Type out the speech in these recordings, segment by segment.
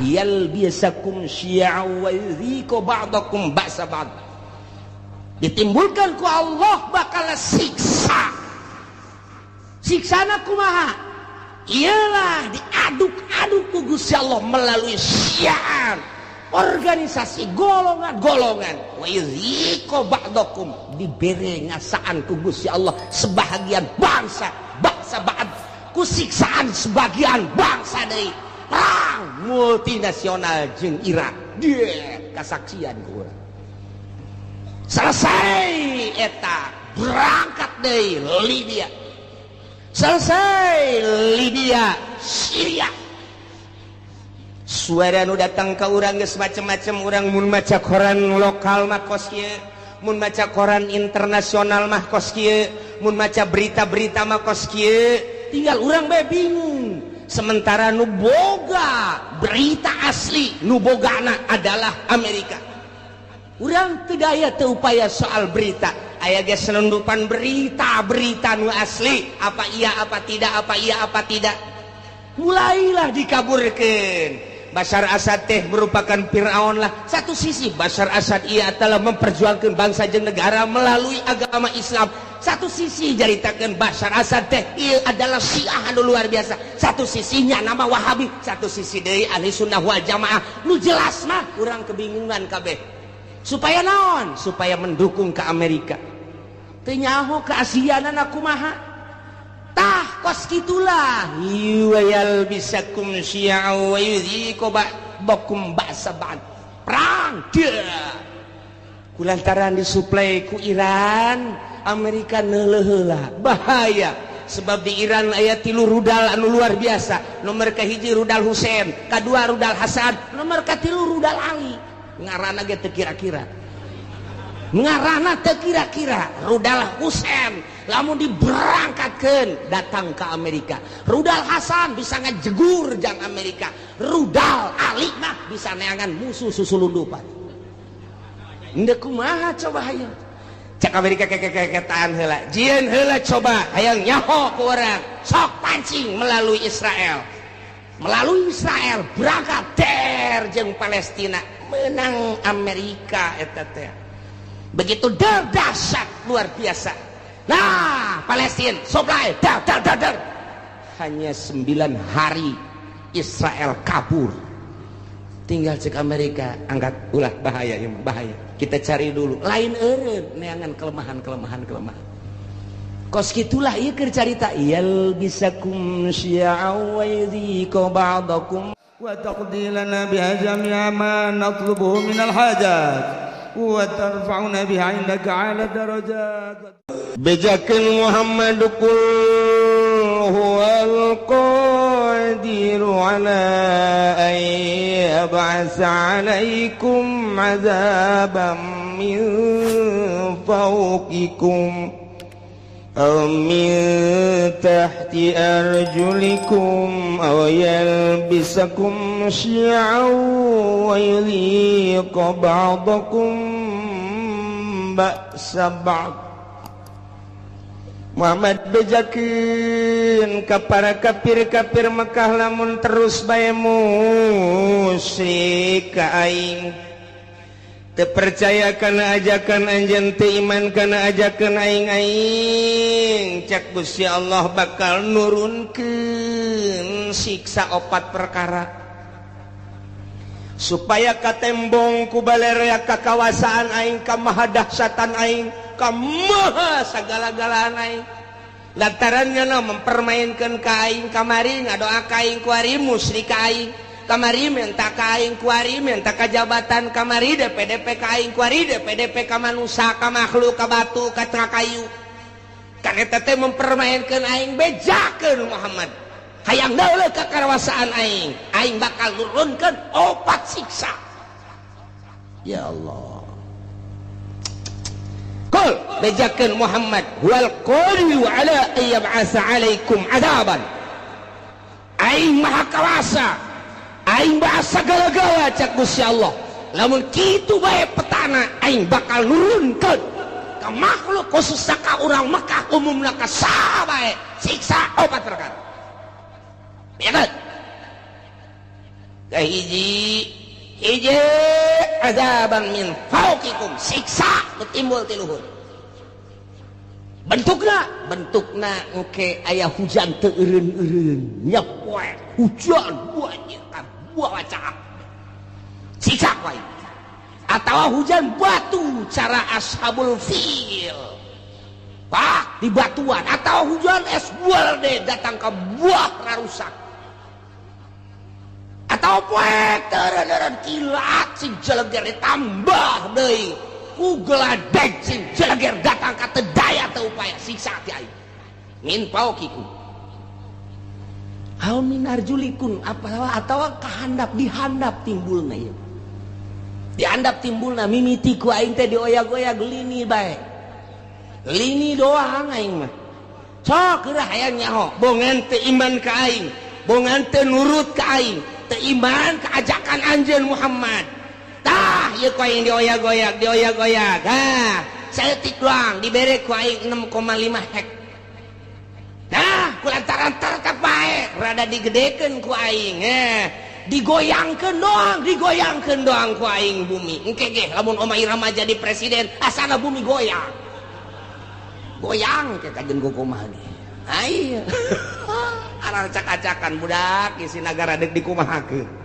Yalbisakum syi'a wa yudhiku ba'dakum ba'sa ba'd. Ditimbulkan ku Allah bakal siksa. Siksana kumaha? Ialah diaduk-aduk ku Gusti Allah melalui syi'an, organisasi golongan-golongan. Wa yudhiku ba'dakum, dibere ngasaan ku Gusti Allah sebahagian bangsa, bangsa ba'd, ku siksaan sebagian bangsa deui. Perang multinasional jeung Irak. Dia kasaksian ku urang. Selesai eta berangkat deui Libya. Selesai Libya, Syria. Suara nu datang ka urang geus macem-macem. Urang mun maca koran lokal mah kos kieu, mun maca koran internasional mah kos kieu, mun maca berita-berita mah kos kieu. Tinggal urang bae bingung. Sementara nu boga berita asli, nu bogana adalah Amerika. Urang teu daya teu upaya soal berita. Aya ge selundupan berita-berita nu asli, apa iya apa tidak, apa iya apa tidak. Mulailah dikaburkeun. Bashar Assad teh merupakan Fir'aun lah. Satu sisi Bashar Assad ia telah memperjuangkan bangsa jeung negara melalui agama Islam. Satu sisi jaritakeun Bashar Assad teh ieu adalah Syiah anu luar biasa. Satu sisinya nama Wahabi, satu sisi deui Ahli Sunnah wal Jamaah. Nu jelas mah urang kebingungan kabeh. Supaya naon? Supaya mendukung ke Amerika. Teu nyaho ke Asiana kumaha. Tah kos kitulah yalbisakum syi'a wa yudhiku ba'dakum ba'sa ba'd. Perang dia kulantaran disuplai ku Iran, Amerika neuleuh heula bahaya. Sebab di Iran aya 3 rudal anu luar biasa. Nomor kahiji rudal Husein, kadua rudal Hasan, nomor katilu rudal Ali. Ngaranna ge teu kira-kira. Ngaranna teu kira-kira. Rudal Husein lamun diberangkatkeun datang ke Amerika. Rudal Hasan bisa ngajegur jang Amerika. Rudal Ali mah bisa neangan musuh susulundupan. Endek kumaha coba hayang. Cak Amerika kekekeketaan heula. Jieun heula coba hayang nyaho ku urang. Sok pancing melalui Israel. Melalui Israel berangkat der jeung Palestina, menang Amerika eta teh. Begitu der dahsyat luar biasa. Nah, Palestina supply dar dar dar dar. Hanya 9 hari Israel kabur. Tinggal cek Amerika angkat ulah bahaya ya, bahaya. Kita cari dulu. Lain eureun neangan kelemahan-kelemahan-kelemahan. Kos kitulah ieu keur carita yalbisakum syi'a wa yudhiku ba'dakum wa taqdi lana biha jami'a ma natlubuhu minal hajat wa tarfa'una biha 'indaka 'ala darajat. Bejakeun Muhammad qul huwal qadiru 'ala an yab'atsa 'alaikum 'adzaban min fawqikum aw min tahti arjulikum aw yalbisakum syi'an wa yudhiqa ba'dakum ba'sa ba'd. Muhammad bejakeun ka para kafir-kafir Mekah lamun terus bae musyrik ka aing. Teu percaya kana ajakan anjeun, teu iman kana ajakan aing-aing, cak Gusti Allah bakal nurunkeun siksa 4 perkara supaya katembong ku balerea kakawasaan aing, ka mahadahsyatan aing, ka maha sagala-galaan aing. Lantarannya no mempermainkan ka aing kamari, ngadoa ka aing kuari, musyrik ka aing kamari, minta ka aing kuari, minta ka jabatan kamari, DPDP ka aing kuari, DPDP ka manusia, ka makhluk, ka batu, ka kayu. Kan eta teh mempermainkan aing. Bejakeun Muhammad hayang dauleuh ka karawasaan aing, aing bakal nurunkeun 4 siksa. Ya Allah. Qul bejakeun Muhammad wal qadiru ala an yab'atsa 'alaikum 'adzaban. Aing maha kawasa, aing bahasa segala-gala cak Gusti Allah. Lamun kitu bae petana aing bakal nurunkeun ka makhluk khususna ka urang Mekah umumna ka saha bae siksa 4 perkara. Ya kan? Kahiji hiji azaban min fauqikum, siksa nu timbul ti luhur. Bentukna bentukna engke aya hujan teu eureun-eureun nyepoek hujan banjir ka buah caak siksa wae. Atawa hujan batu cara ashabul fil, pak di batuan, atau hujan es buah datang ke buah rarusak, atau poek teureun-eureun kilat sing jeleger ditambah deui ku geladeg sing jeleger datang ka teu daya teu upaya, siksa ti aing min paukikum au min arjulikum, apa atawa kahandap dihandap timbulna ieu, dihandap timbulna mimiti ku aing teh dioyag-oyag lini bae, lini doang aing mah sok geura hayang nyaho bongan teu iman ka aing, bongan teu nurut ka aing, teu iman ka ajakan anjeun Muhammad. Tah ieu ku aing dioyag-oyag dioyag-oyag, ha saeutik doang dibere ku aing 6,5 hek. Nah ku lantaran tetep bae rada digedekeun ku aing, digoyangkeun doang, digoyangkeun doang ku aing bumi. Engke ge lamun Oma Irama jadi presiden asana bumi goyang. Goyang ke kajen kumaha ge. Ai. Aracak-acakan budak isi nagara deuk dikumahakeun.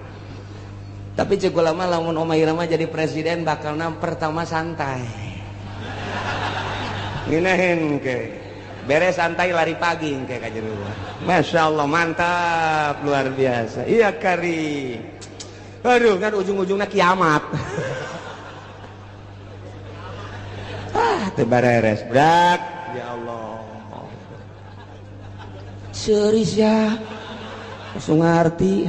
Tapi cek ulama lamun Oma Irama jadi presiden bakalna pertama santai. Ngeunaheun ke. Beres santai lari pagi engke kajen. Masya Allah mantap luar biasa. Iya kari. Aduh kan ujung-ujungnya kiamat. Ah teu bareres budak. Ya Allah. Serius ya. Langsung ngerti.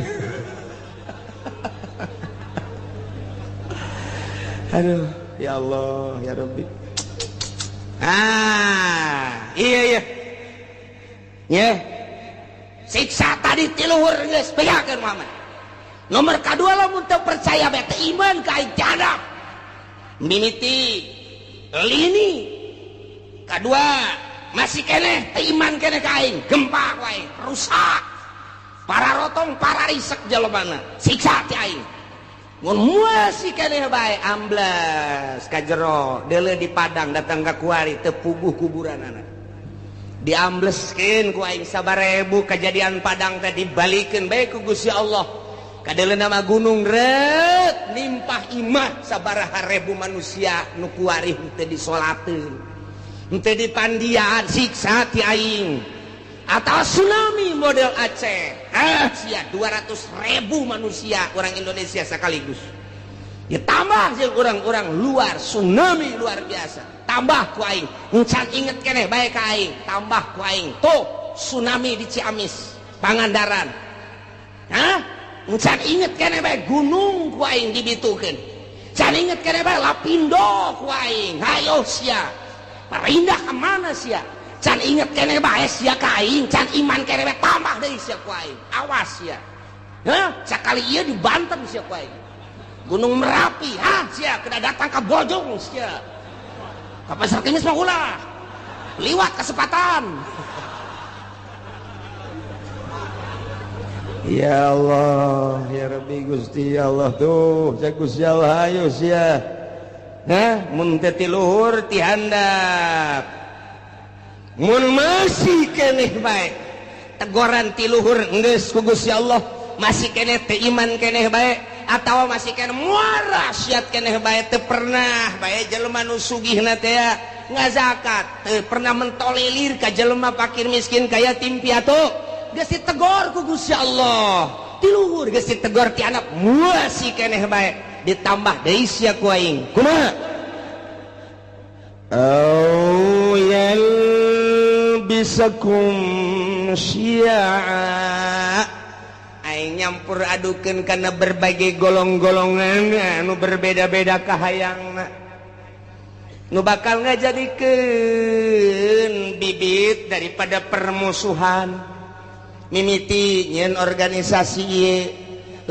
Aduh, ya Allah, ya Rabbi. Ah, iya iya. Ya. Siksa tadi ti luhur geus bejakeun Muhammad. Nomor kadua lamun teu percaya bae teu iman ka aing jadap. Mimiti lini. Kadua masih keneh teu iman keneh ka aing, gempa ku aing, rusak. Para rotong, para risek jelema siksa ti aing. Mun masih keneh bae ambles ka jero, deuleu di padang datang ka kuari teu puguh kuburanana. Diambleskeun ku aing sabarebu kejadian padang teh dibalikeun bae ku Gusti Allah. Kadeuleu nama gunung reut nimpah imah sabaraha ribu manusia nu kuari henteu disolateun. Henteu dipandian siksa ti aing. Atau tsunami model Aceh, ah sia 200.000 manusia orang Indonesia sekaligus. Ditambah jeung orang-orang luar, tsunami luar biasa. Tambah ku aing, encan inget keneh bae ka aing, tambah ku aing. Tuh tsunami di Ciamis, Pangandaran. Hah? Encan inget keneh bae gunung ku aing dibitukeun. Can inget keneh bae Lapindo ku aing. Hayo sia. Pindah ke mana sia? Can inget keneh bae sia ka aing, can iman keneh bae tambah deui sia ku aing. Awas sia. Hah? Sakali ieu di Banten sia ku aing. Gunung Merapi, ha sia kena datang ka Bojong sia. Ka Pasar Kemis mah ulah. Liwat kesempatan. Ya Allah, ya Rabbi Gusti ya Allah tuh, cek Gusti Allah ayo sia. Hah, mun teu ti luhur ti handap. Mun masih keneh bae tegoran ti luhur geus ku Gusti Allah, masih keneh teu iman keneh bae atawa masih keneh muara siat keneh bae teu pernah bae jelema nu sugihna teh ngazakat, teu pernah mentolelir ka jelema fakir miskin kaya yatim piatu, geus ditegor ku Gusti Allah. Ti luhur geus ditegor ti anak masih keneh bae ditambah deui sia ku aing. Kumaha? Au yalbisakum syi'a, aing nyampur adukeun kana berbagai golong-golongan anu berbeda-beda kahayangna nu bakal ngajadikeun bibit daripada permusuhan. Mimiti nyeun organisasi ieu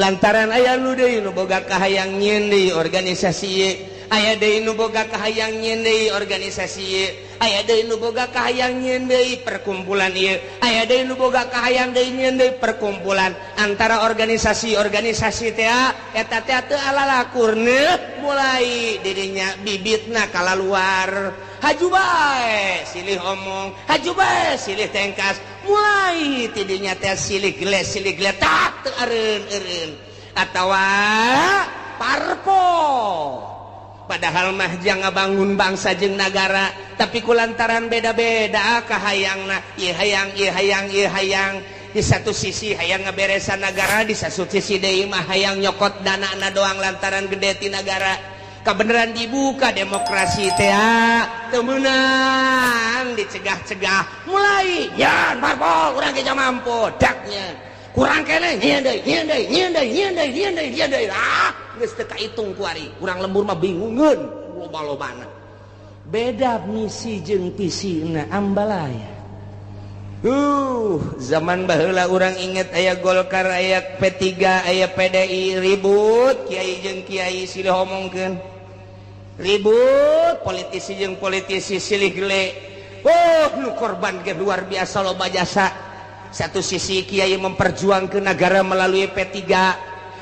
lantaran aya nu deui nu boga kahayang nyeun deui organisasi ieu, aya deui nu boga kahayang nyieun deui organisasi ieu, aya deui nu boga kahayang nyieun deui perkumpulan ieu, aya deui nu boga kahayang deui nyieun deui perkumpulan. Antara organisasi-organisasi teh eta teh teu alalakurna, mulai dirinya bibitna kalaluar, haju bae silih omong, haju bae silih tengkas, mulai tidinya teh silih geles silih geletak teu eureun-eureun atawa parpol. Padahal mah jang ngabangun bangsa jeung nagara, tapi kulantaran beda-beda kahayangna, ieu hayang ieu hayang ieu hayang. Di satu sisi hayang ngaberesan nagara, di satu sisi deui mah hayang nyokot danana doang lantaran gede ti nagara. Kabeneran dibuka demokrasi teh teu meunang, dicegah-cegah, mulai nyeun parpol urang ge mampu daknya. Kurang keneh nyieun deui nyieun deui nyieun deui nyieun deui nyieun deui nyieun deui. Ah, geus teu kaitung kuari. Urang lembur mah bingungeun loba-lobana. Beda misi jeung visina ambalaya. Zaman baheula urang inget aya Golkar, aya P3, aya PDI ribut, kiai jeung kiai silih omongkeun. Ribut, politisi jeung politisi silih gele. Oh, nu korban ge luar biasa loba jasa. Satu sisi kiai memperjuangkan negara melalui P3,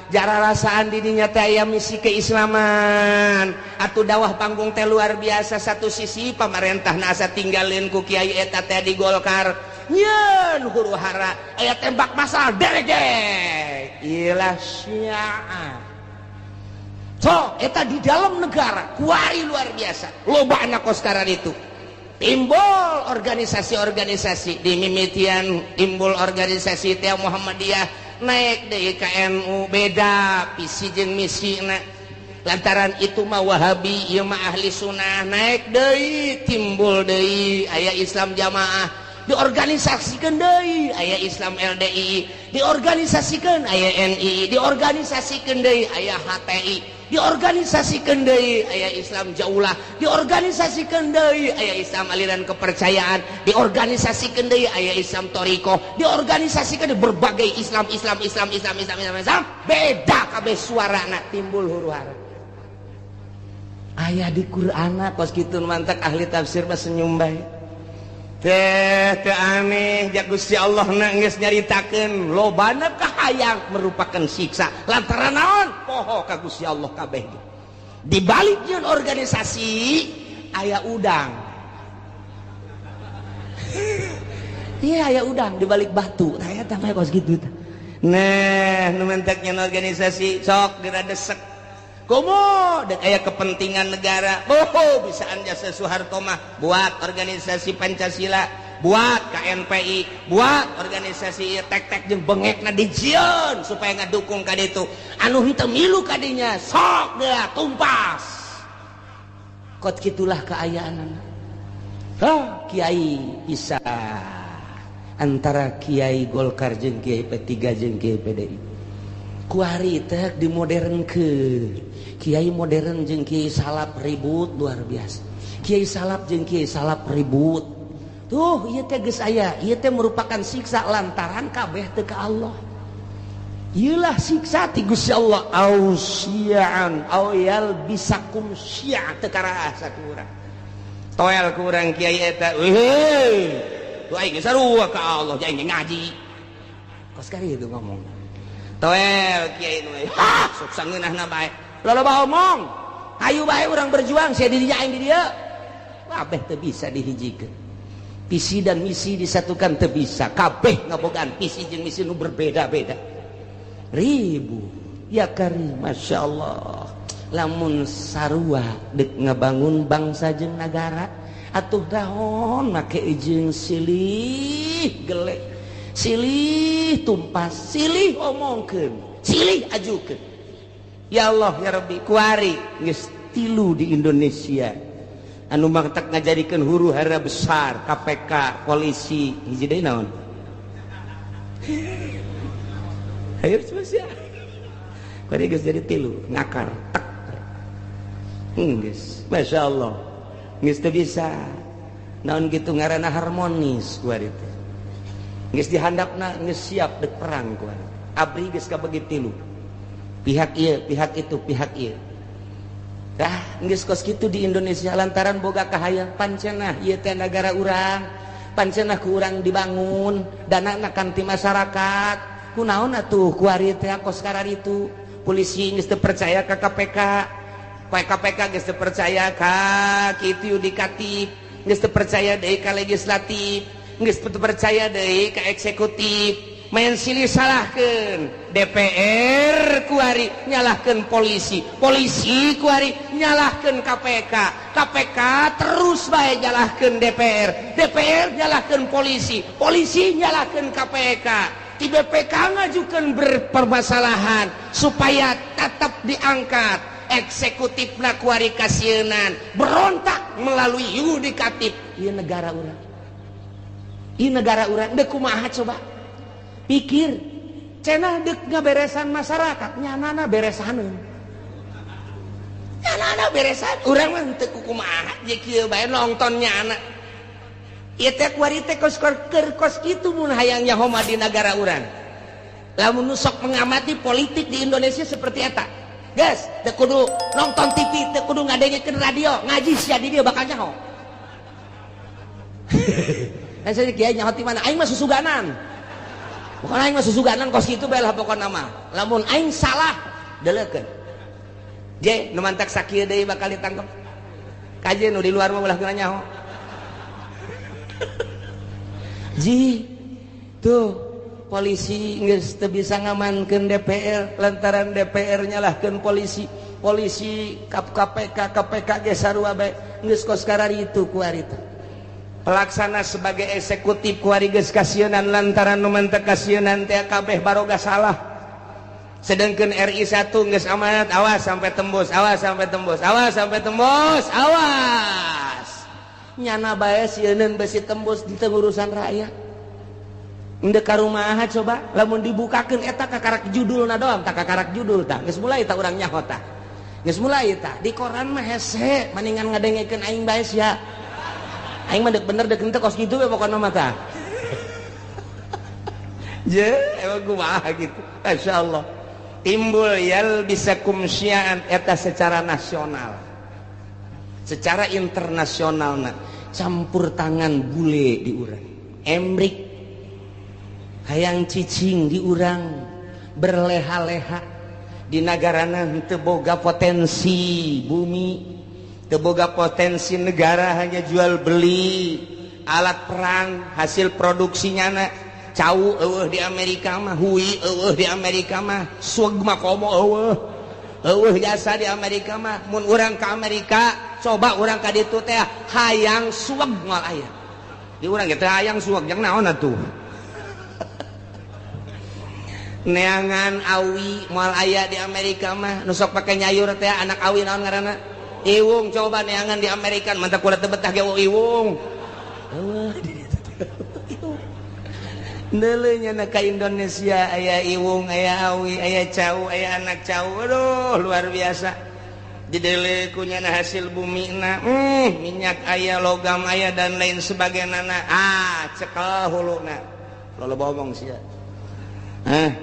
jara rasaan didinya teh aya misi keislaman atau dawah panggung teh luar biasa. Satu sisi pamarentah asa tinggalin ku kiai eta teh di Golkar nyeun huru hara aya tembak masal derek ilah syiah. So eta di dalam negara kuari luar biasa loba anak koskaran itu. Timbul organisasi-organisasi di mimitian, timbul organisasi teh Muhammadiyah naik deui ka NU, beda visi jeung misina. Lantaran itu mah Wahabi ieu mah ahli sunnah, naik deui timbul deui aya Islam jamaah, diorganisasikeun deui aya Islam LDI, diorganisasikeun aya NI, diorganisasikeun deui aya HTI, diorganisasikan deui aya Islam jaulah, diorganisasikan deui aya Islam aliran kepercayaan, diorganisasikan deui aya Islam toriko, diorganisasikan berbagai Islam Islam Islam Islam Islam Islam Islam, beda kabeh suarana timbul huru hara. Aya di Qur'ana kos kitu mantak ahli tafsir mah senyum bae. Teh teu aneh ja Gusti Allah na geus nyaritakeun lobana kahayang merupakan siksa lantaran naon poho ka Gusti Allah kabeh. Di balik nyeun organisasi aya udang. Iya aya udang di balik batu. Tah eta mah kos kitu tah. Nah, nu mentek nyeun organisasi sok geura desek. Komo dek aya kepentingan negara. Oh, bisaan jasa Soeharto mah buat organisasi Pancasila, buat KNPI, buat organisasi tek-tek jeung bengekna dijieun supaya ngadukung ka ditu. Anu henteu milu ka dinya sok deui tumpas. Kot kitulah kaayaanana. Hah, kiai bisa antara kiai Golkar jeung kiai P3 jeung kiai PDI. Kuari teh dimodernkeun. Kiai modern jeung kiai salap ribut luar biasa. Kiai salap jeung kiai salap ribut. Tuh ieu teh geus aya, ieu teh merupakan siksa lantaran kabeh teu ka Allah. Ieulah siksa ti Gusti Allah au syi'an au yalbisakum syi'a teu karaasa ku urang. Toel ku urang kiai eta. Weuh. Tuh aing geus sarua ka Allah, aing ngaji. Kos kari itu ngomong. Toel kiai nu ha sok sangeunahna bae. Loba omong, ayo bae urang berjuang, sia di dinya aing di dieu. Kabeh teu bisa dihijikeun. Visi dan misi disatukan teu bisa. Kabeh ngabogaan visi jeung misi nu berbeda-beda. Ribu. Ya karim, Masya Allah. Lamun sarua deuk ngabangun bangsa jeung nagara, atuh dahon make jeung silih gelek, silih tumpas, silih omongkeun, silih ajukeun. Ya Allah ya Rabbi, kuari geus tilu di Indonesia anu mangtak ngajadikeun huru hara besar, KPK, polisi, hiji deui naon? Hayo sia. Kuari geus jadi tilu, ngakar tek. Geus, Masya Allah. Geus teu bisa. Naon kitu ngaranna harmonis kuari teh. Geus dihandapna geus siap dek perang kuari. Abri geus kabagi tilu. Pihak ieu, pihak itu, pihak ieu. Dah geus kos kitu di Indonesia lantaran boga kahayang pancenah ieu teh nagara urang, pancenah ku urang dibangun, danana kan ti masyarakat. Kunaon atuh kuari teh kos kararitu? Polisi geus teu percaya ka KPK, KPK geus teu percaya ka kitu yudikatif, geus teu percaya deui ka legislatif, geus teu percaya deui ka eksekutif. Main silih salahkeun DPR kuari nyalahkeun polisi, polisi kuari nyalahkeun KPK, KPK terus bae nyalahkeun DPR, DPR nyalahkeun polisi, polisi nyalahkeun KPK. Di BPK ngajukeun berpermasalahan supaya tetap diangkat. Eksekutifna kuari kasieunan berontak melalui yudikatif. Ieu negara urang, ieu negara urang deuk kumaha coba? Pikir cenah deuk ngaberesan masyarakat, nyanana beresaneun, nyanana beresan. Urang mah teu kumaha je kieu bae nonton nyana. Ieu teh kuari teh kos keur kos kitu mun hayang nyaho mah di nagara urang. Lamun nu sok mengamati politik di Indonesia seperti eta. Geus, teu kudu nonton TV, teu kudu ngadengekeun radio, ngaji sia di dieu bakal nyaho. Nah, saya kiai nyaho ti mana? Aing mah susuganan. Pokoknya aing mah susuganan kos kitu bae lah pokona mah. Lamun aing salah, deleukeun. Je, nu mantak sakieu deui bakal ditangkep. Kaje nu di luar mah ulah geuna nyaho. Ji, tuh polisi geus teu bisa ngamankeun DPR lantaran DPR nyalahkeun polisi, polisi KPK, KPK ge sarua bae geus kos kararitu kuari teh. Pelaksana sebagai eksekutif kuari geus kasieunan lantaran nu mantek kasieunan teh kabeh baroga salah. Sedangkan RI 1 geus amanat, awas sampai tembus, awas sampai tembus, awas sampai tembus, awas. Nyana bae sieuneun besi tembus di urusan rakyat. Endek ka rumaha coba lamun dibukakeun eta kakarak judulna doang, tak kakarak judul tah. Geus mulai tah urang nyaho tah. Geus mulai tah di koran mah hese maningan ngadengekeun aing bae sia. Aing mah deuk bener deuk henteu kos kitu we pokona mah tah. Je, emang kumaha gitu. Masyaallah. Timbul yal bisa kumsiaan eta secara nasional. Secara internasional na campur tangan bule di urang. Emrik hayang cicing di urang berleha-leha di nagarana henteu boga potensi bumi. Teboga potensi negara hanya jual beli alat perang hasil produksinya na cau eueuh di Amerika mah, hui eueuh di Amerika mah, sueg mah komo eueuh eueuh jasa di Amerika mah. Mun urang ka Amerika coba urang ka ditu teh hayang sueg moal aya di urang ge teh hayang sueg jang naon atuh. Neangan awi moal aya di Amerika mah, nu sok pake nyayur teh anak awi naon ngaranna? Iwung. Coba neangan di Amerika mantap kula teu betah ge iwung. Eueuh di ditu. Deuleu nya ka Indonesia aya iwung, aya awi, aya cau, aya anak cau. Aduh, luar biasa. Dideuleu ku nyana hasil bumina, minyak aya, logam aya dan lain sebagainya. Ah, cekel huluna. Loba omong sia. Hah,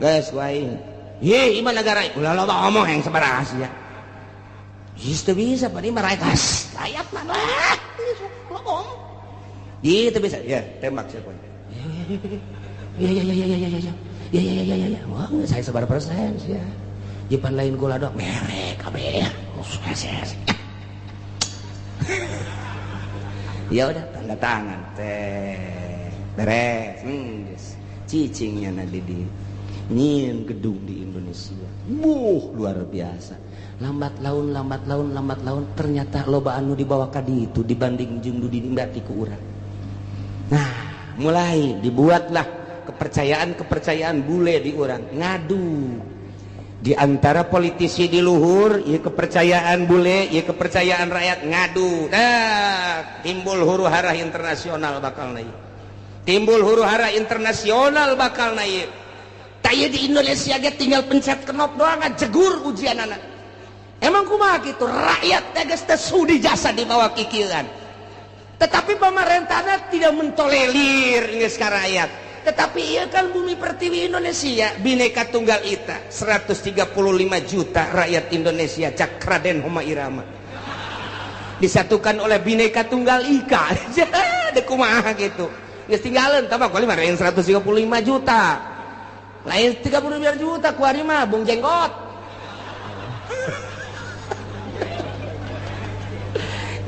geus wae. Ye, ieu negara ulah loba omong yang sabaraha sia. Jis teu bisa pan ieu mah rakyat mah lah. Ngomong. Ieu teu bisa. Ya, tembak sia pun. Ya ya ya ya ya ya ya. Ya ya ya ya ya. Wah, saya sabar persen sia. Jepan lain gula dok merek kabeh. Ya udah tanda tangan teh. Beres. Cicingnya na di nyieun gedung di Indonesia. Buh, luar biasa. Lambat laun, lambat laun, lambat laun ternyata loba anu dibawa ka ditu dibanding jeung nu dinimbati ku urang. Nah, mulai dibuatlah kepercayaan-kepercayaan bule di urang. Ngadu di antara politisi di luhur, ieu kepercayaan bule, ieu kepercayaan rakyat ngadu. Nah, timbul huru hara internasional bakal naik. Timbul huru hara internasional bakal naik. Tah ieu di Indonesia ge tinggal pencet knop doang jegur ujianana. Emang kumaha kitu rakyat teh geus teu sudi jasa dibawa kikieuan. Tetapi pemerintahna tidak mentolerir geus ka rakyat. Tetapi iya kan bumi pertiwi Indonesia Bhinneka Tunggal Ika 135 juta rakyat Indonesia cak Raden Homa Irama disatukan oleh Bhinneka Tunggal Ika. Dek kumaha gitu. Geus tinggalan tambah kuali mah 135 juta. Lain 35 juta kuari mah Bung Jenggot.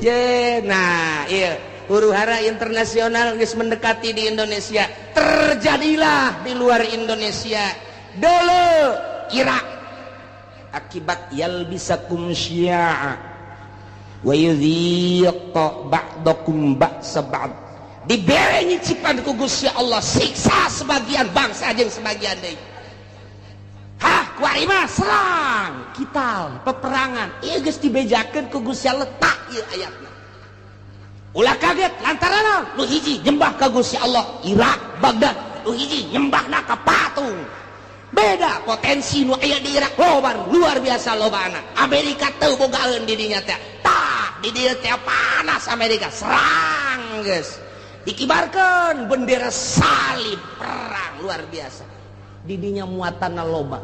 Ye, nah iya huru hara internasional geus mendekati di Indonesia. Terjadilah di luar Indonesia. Dulu Irak akibat yalbisakum syi'a wa yudhiq ba'dakum ba'sa ba'd. Dibere nyicipan ku Gusti Allah siksa sebagian bangsa jeung sebagian deui. Hah, kuari mah serang, kital, peperangan. Ieu geus dibejakeun ku Gusti Allah tak ieu ayatna. Ulah kaget lantaran nu hiji nyembah ka Gusti Allah Irak Baghdad, nu hiji nyembahna ka patung. Beda potensi nu aya di Irak loba luar biasa lobana. Amerika teu bogaeun di dinya teh. Tah di dieu teh panas Amerika serang geus. Dikibarkeun bendera salib perang luar biasa. Di dinya muatanna loba.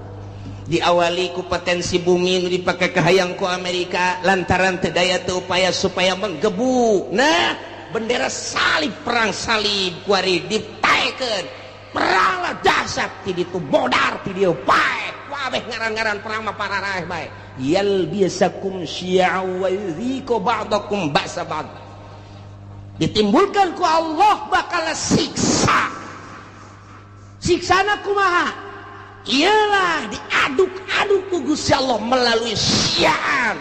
Diawali ku potensi bumi nu dipake kahayang ku Amerika lantaran teu daya teu upaya supaya menggebu. Nah, bendera salib perang salib kuari ditaekeun. Peranglah dahsyat ti ditu modar ti dieu paeh. Kabeh ngaran-ngaran perang mah pararaeh bae. Yalbisakum syi'a wa yudhiqu ba'dakum ba'sa ba'd. Ditimbulkan ku Allah bakal siksa. Siksana kumaha? Ialah diaduk-aduk ku Gusti Allah melalui syiar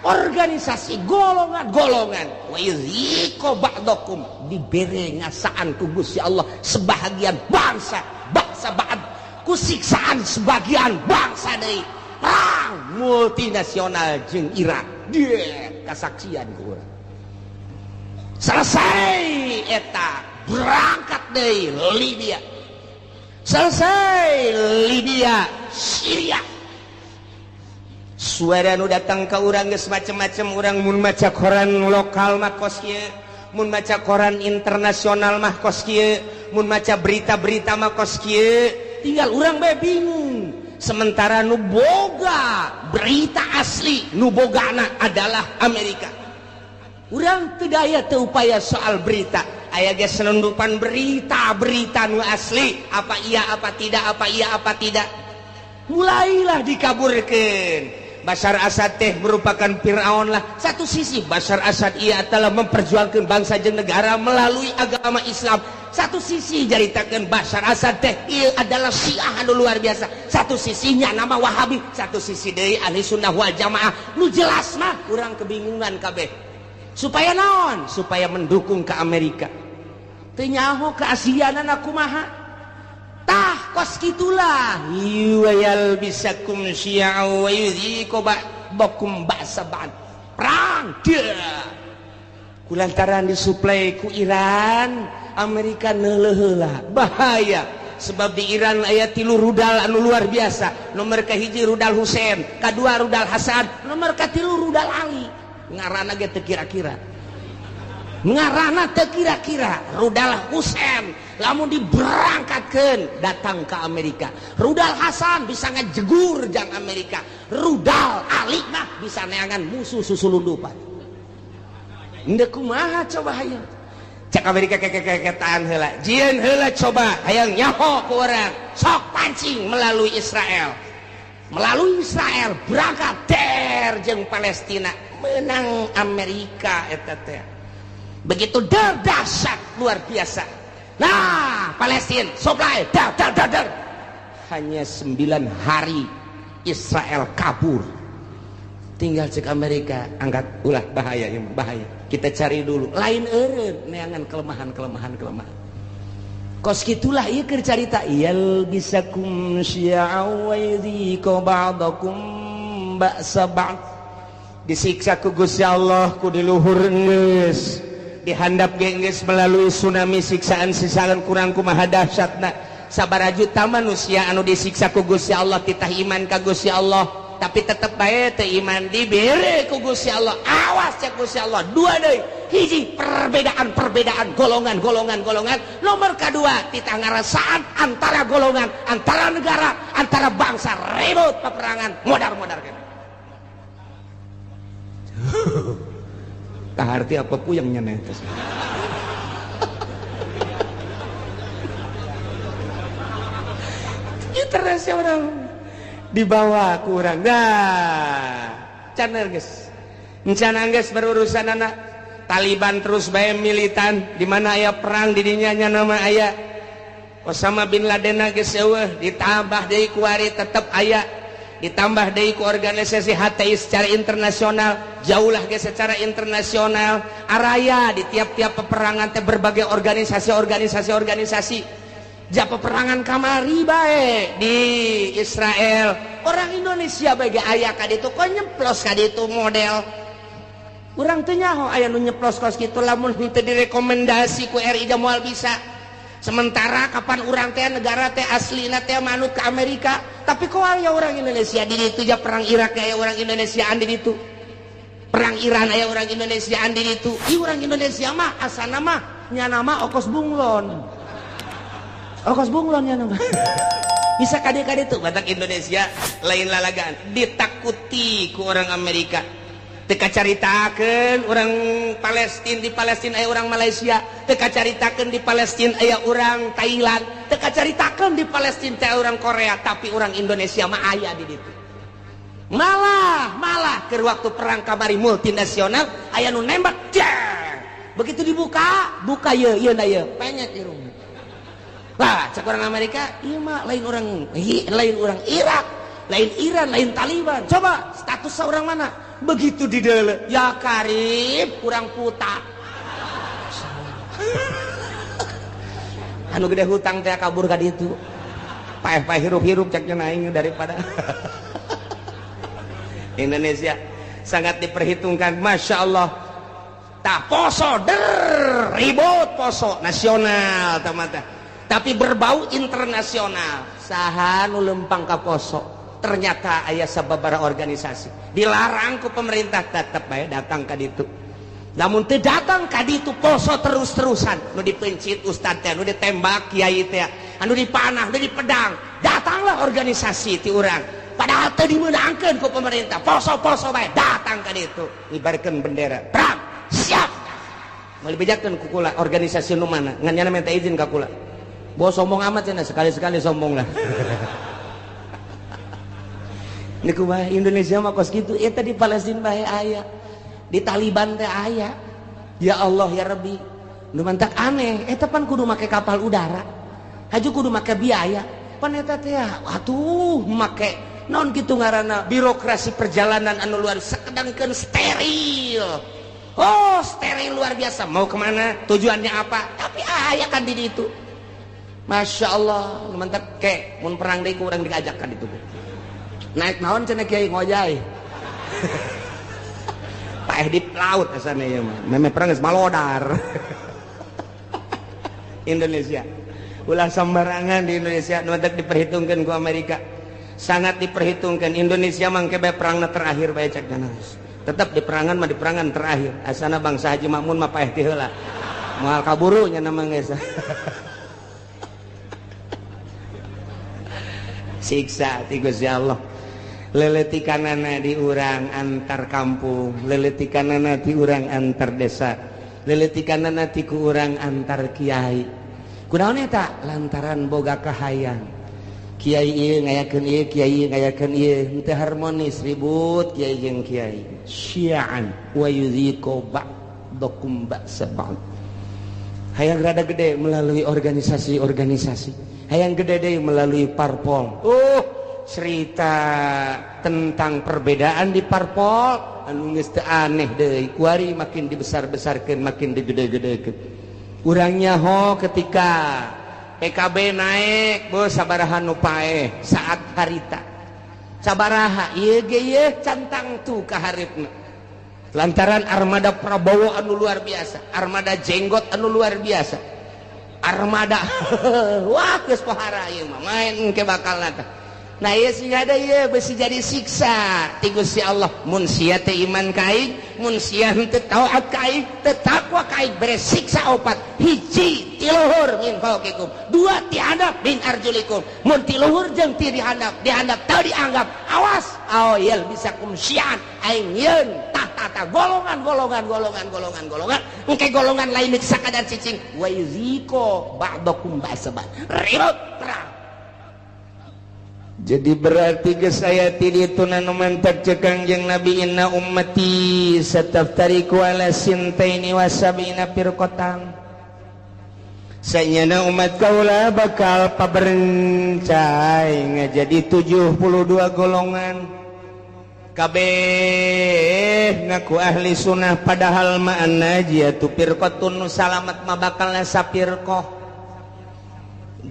organisasi golongan-golongan. Wa yudhiqu ba'dakum, dibere ngasaan ku Gusti Allah sebahagian bangsa, bangsa ba'd ku siksaan sebagian bangsa deui. Perang multinasional jeung Irak. Dia kasaksian ku urang. Selesai eta berangkat deui Libya. Selesai Libya, Syria. Suara nu datang ka urang geus macem-macem. Urang mun maca koran lokal mah kos kieu, mun maca koran internasional mah kos kieu, mun maca berita-berita mah kos kieu. Tinggal urang bae bingung. Sementara nu boga berita asli, nu bogana adalah Amerika. Urang teu daya teu upaya soal berita. Aya ge selundupan berita-berita nu asli, apa iya apa tidak, apa iya apa tidak. Mulailah dikaburkeun. Bashar Assad teh merupakan Fir'aun lah. Satu sisi Bashar Assad ia telah memperjuangkan bangsa jeung negara melalui agama Islam. Satu sisi jaritakeun Bashar Assad teh ieu adalah Syiah anu luar biasa. Satu sisinya nama Wahabi, satu sisi deui Ahli Sunnah wal Jamaah. Nu jelas mah urang kebingungan kabeh. Supaya naon? Supaya mendukung ke Amerika. Teu nyaho ke Asianan kumaha. Tah kos kitulah. Yuwayal bisakum syi'a wa yudhiqu ba'dakum ba'sa ba'd. Perang dia. Kulantaran disuplai ku Iran, Amerika neuleuh heula. Bahaya. Sebab di Iran aya 3 rudal anu luar biasa. Nomor kahiji rudal Husein, kadua rudal Hasan, nomor katilu rudal Ali. Ngarana ge teu kira-kira. Ngarana teu kira-kira. Rudal Husein lamun diberangkatkeun datang ke Amerika. Rudal Hasan bisa ngajegur jang Amerika. Rudal Ali mah bisa neangan musuh susulundupan. Henteu kumaha coba hayang. Cak Amerika kekekeketaan heula. Jieun heula coba hayang nyaho ku urang. Sok pancing melalui Israel. Melalui Israel berangkat der jeung Palestina. Menang Amerika eta teh. Begitu dahsyat luar biasa. Nah, Palestina supply dar dar dar dar. Hanya 9 hari Israel kabur. Tinggal cek Amerika angkat ulah bahaya ya, bahaya. Kita cari dulu. Lain eureun neangan kelemahan-kelemahan. Kos kitulah ieu keur carita yal bisakum syi'a wa yudhiqu ba'dakum ba'sa ba'd. Disiksa ku Gusti Allah ku di luhur geus, dihandap ge geus melalui tsunami siksaan-siksaan kurang kumaha dahsyatna. Sabaraha juta manusia anu disiksa ku Gusti Allah titah iman ka Gusti Allah. Tapi tetep bae teu iman dibere ku Gusti Allah. Awas cek Gusti Allah. Dua deui. Hiji perbedaan-perbedaan golongan-golongan-golongan. Nomor kedua titah ngarasaan antara golongan, antara negara, antara bangsa ribut peperangan modar-modar kan. Kaharti apa puyeng nya teh. Internasional dibawa kurang dah can geus encan geus berurusan anak Taliban terus bae militan di mana aya perang di dinya nya nama aya Osama bin Laden geus eueuh ditambah deui ku ari tetep aya ditambah deui ku organisasi HTI secara internasional jauhlah ge secara internasional araya di tiap-tiap peperangan teh berbagai organisasi ja peperangan kamari bae di Israel orang Indonesia bae ge aya ka ditu kok nyeplos ka ditu model urang teu nyaho aya nu nyeplos kos kitu lamun henteu direkomendasi ku RI da moal bisa sementara kapan urang teh negara teh aslina teh manut ke Amerika tapi kok aya orang Indonesia di ditu ja perang Irak aya orang Indonesiaan di ditu perang Iran aya orang Indonesiaan di ditu ieu orang Indonesia mah asana mah nyana mah okos bunglon okos bunglon ya nama. Bisa kade-kade tuh batak Indonesia lain lalagaan ditakuti ku orang Amerika teu kacaritakeun orang Palestina di Palestina aya orang Malaysia teu kacaritakeun di Palestina aya orang Thailand teu kacaritakeun di Palestina teh orang Korea tapi orang Indonesia mah aya di ditu malah keur waktu perang kamari multinasional aya nu nembak jeng begitu dibuka buka ye ieu na ye penyet irungna. Lah, cek orang Amerika, iya mah lain orang Irak, lain Iran, lain Taliban. Coba status orang mana? Begitu di dele, ya karib kurang puta. Anu gede hutang teh kabur ka ditu. Paeh-paeh hirup-hirup ceknya naing daripada Indonesia sangat diperhitungkan, masya Allah. Tak poso der ribut poso nasional tamata. Tapi berbau internasional saha nu lempang ka poso ternyata aya sababaraha organisasi dilarang ku pemerintah tetep bae datang ka ditu lamun teu datang ka ditu poso terus-terusan nu dipencit ustad teh nu ditembak kiai teh anu dipanah nu dipedang datanglah organisasi ti urang padahal teu dimeunangkeun ku pemerintah poso-poso bae datang ka ditu ngibarkeun bendera perang siap moal dibejakeun ku kula organisasi nu mana ngan nyana minta izin ka kula. Bos sombong amat cenah sekali-sekali sombong lah. Niku bae Indonesia mah kos kitu eta di Palestina bae aya. Di Taliban teh aya. Ya Allah ya Rabbi. Nu mantak aneh eta pan kudu make kapal udara. Haju kudu make biaya. Pan eta teh atuh make naon kitu ngaranna birokrasi perjalanan anu luar sakedangkeun steril. Oh, steril luar biasa. Mau kemana? Tujuannya apa? Tapi aya kan di ditu. Masya Allah, mantap ke, mun perang deui ku urang diajak ka ditu. Naik naon cenah kiai ngojay. Paeh di laut asana ieu mah. Meme perang geus malodar. Indonesia. Ulah sembarangan di Indonesia nu mantak diperhitungkeun ku Amerika. Sangat diperhitungkeun Indonesia mangke bae perangna terakhir bae cek naos. Tetap di perangan mah di perangan terakhir. Asana bangsa Haji Makmun mah paeh ti heula. Moal kaburu nya nama geus. Siksa ti Gusti Allah leletikanana di urang antar kampung leletikanana di urang antar desa leletikanana ti ku urang antar kiai kunaon eta lantaran boga kahayang kiai ieu ngayakeun ieu kiai ieu ngayakeun ieu henteu harmonis ribut kiai jeung kiai syi'an wa yuziqu ba'dakum ba'sa ba'd hayang rada gede melalui organisasi-organisasi hayang gede deh melalui parpol. Cerita tentang perbedaan di parpol anu geus teu aneh deui kuari makin dibesar-besarkeun makin digede-gedekeun. Urang nyaho ketika PKB naik bos sabaraha nu paeh saat harita. Sabaraha ieu ge ieu cantang tu ka haripna. Lantaran armada Prabowo anu luar biasa, armada jenggot anu luar biasa. Armada wah geus pohara ieu mah main engke bakal tah. Nah ieu sing ada ieu besi jadi siksa ti Gusti Allah mun sia teh iman ka aing, mun sia henteu taat ka aing, teu takwa ka aing, bere siksa opat. Hiji ti luhur min fauqikum, dua ti handap min arjulikum. Mun ti luhur jeung ti dihandap, dihandap teu dianggap, awas aoyel bisa kum syian aing yeun tah golongan golongan golongan golongan golongan engke golongan lain sakadar cicing wa yuziko ba'dakum ba'sabat ribut perang. Jadi berarti geus aya ti ditu nu mantak ceuk Kangjeng Nabi inna ummati sataftariqu ala sintaini wa sab'ina firqatan. Sanyana umat kaula bakal paberencai ngajadi 72 golongan. Kabeh ngaku ahli sunnah padahal ma'ana jihatu firqatun nu salamat mah bakal sapirqah.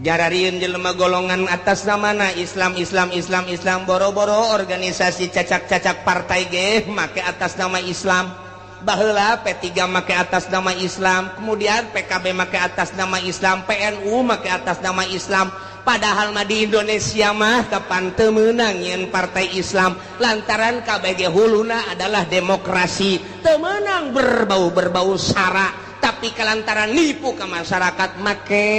Jararieun jelema golongan atas namana Islam Islam Islam Islam boro-boro organisasi cacak-cacak partai ge make atas nama Islam. Baheula P3 make atas nama Islam, kemudian PKB make atas nama Islam, PNU make atas nama Islam. Padahal mah di Indonesia mah kapan teu meunang nyeun partai Islam lantaran KBG huluna adalah demokrasi, teu meunang berbau-berbau sara. Tapi kelantaran nipu ke masyarakat make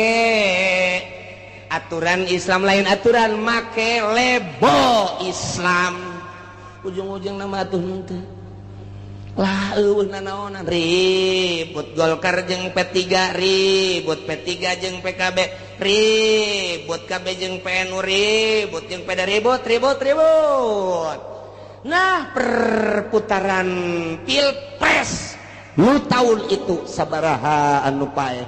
aturan Islam lain aturan make lebo Islam ujung-ujung nama atuh henteu lah eueuh nanaonan ribut Golkar jeung P3 ribut P3 jeung PKB ribut KB jeung PNU ribut jeung PD ribut ribut ribut. Nah perputaran pilpres nu tahun itu sabaraha anu paeh,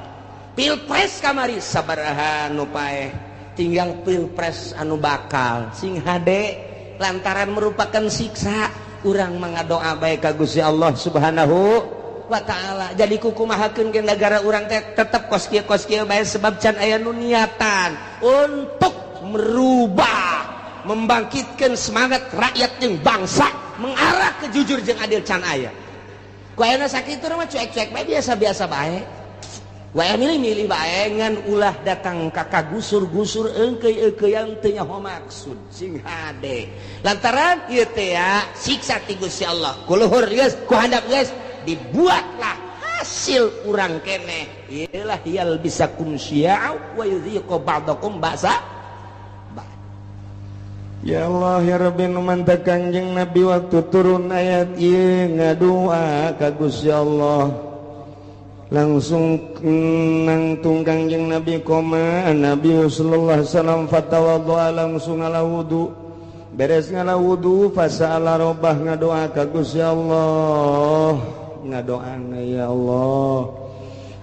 pilpres kamari sabaraha anu paeh, tinggal pilpres anu bakal sing hade lantaran merupakan siksa urang mangadoa bae ka Gusti Allah Subhanahu wa taala. Jadi kukumahakeun ge negara urang teh tetep kos kieu bae sebab can aya nu niatan untuk merubah, membangkitkan semangat rakyat jeung bangsa mengarah ke jujur jeung adil can aya. Ku ayeuna sakitu mah cuek-cuek bae biasa-biasa bae. Wae milih-milih bae ngan ulah datang ka kagusur-gusur eungkeuy-eungkeuyan teu nyaho maksud sing hade. Lantaran ieu teh ya siksa ti Gusti Allah. Ku luhur geus, ku handap geus dibuatlah hasil urang keneh. Ieu lah yal bisa kum syi'a wa yudhiqu ba'dakum ba'sa. Ya Allah ya Rabbi nu mantak Kangjeng Nabi waktu turun ayat ieu ngadua ka Gusti Allah langsung nangtung Kangjeng Nabi koma Nabi sallallahu alaihi wasallam fatawaddoa langsung ngala wudu beres ngala wudu fasala robah ngadoa ka Gusti Allah ngadoana ya Allah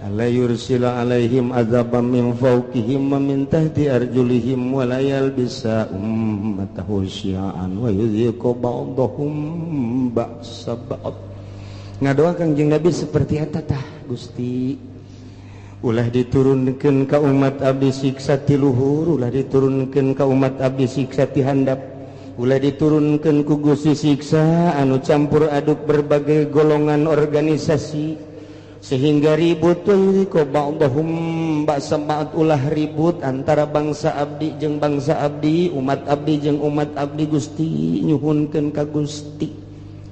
alla yursila alaihim azaban min fawqihim wa min tahti arjulihim wa la yalbisa ummatahu syi'an wa yudhiqu ba'dahum ba'sa ba'd. Ngadoa Kangjeng Nabi seperti eta tah Gusti ulah diturunkeun ka umat abdi siksa ti luhur, ulah diturunkeun ka umat abdi siksa ti handap, ulah diturunkeun ku Gusti siksa anu campur aduk berbagai golongan organisasi sehingga ribut ko ba'dahum ba'sa ba'd, ulah ribut antara bangsa abdi jeung bangsa abdi, umat abdi jeung umat abdi. Gusti nyuhunkeun ka Gusti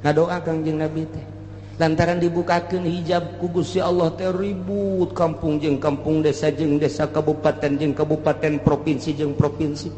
ngadoa Kangjeng Nabi teh lantaran dibukakeun hijab ku Gusti Allah teh ribut kampung jeung kampung, desa jeung desa, kabupaten jeung kabupaten, provinsi jeung provinsi,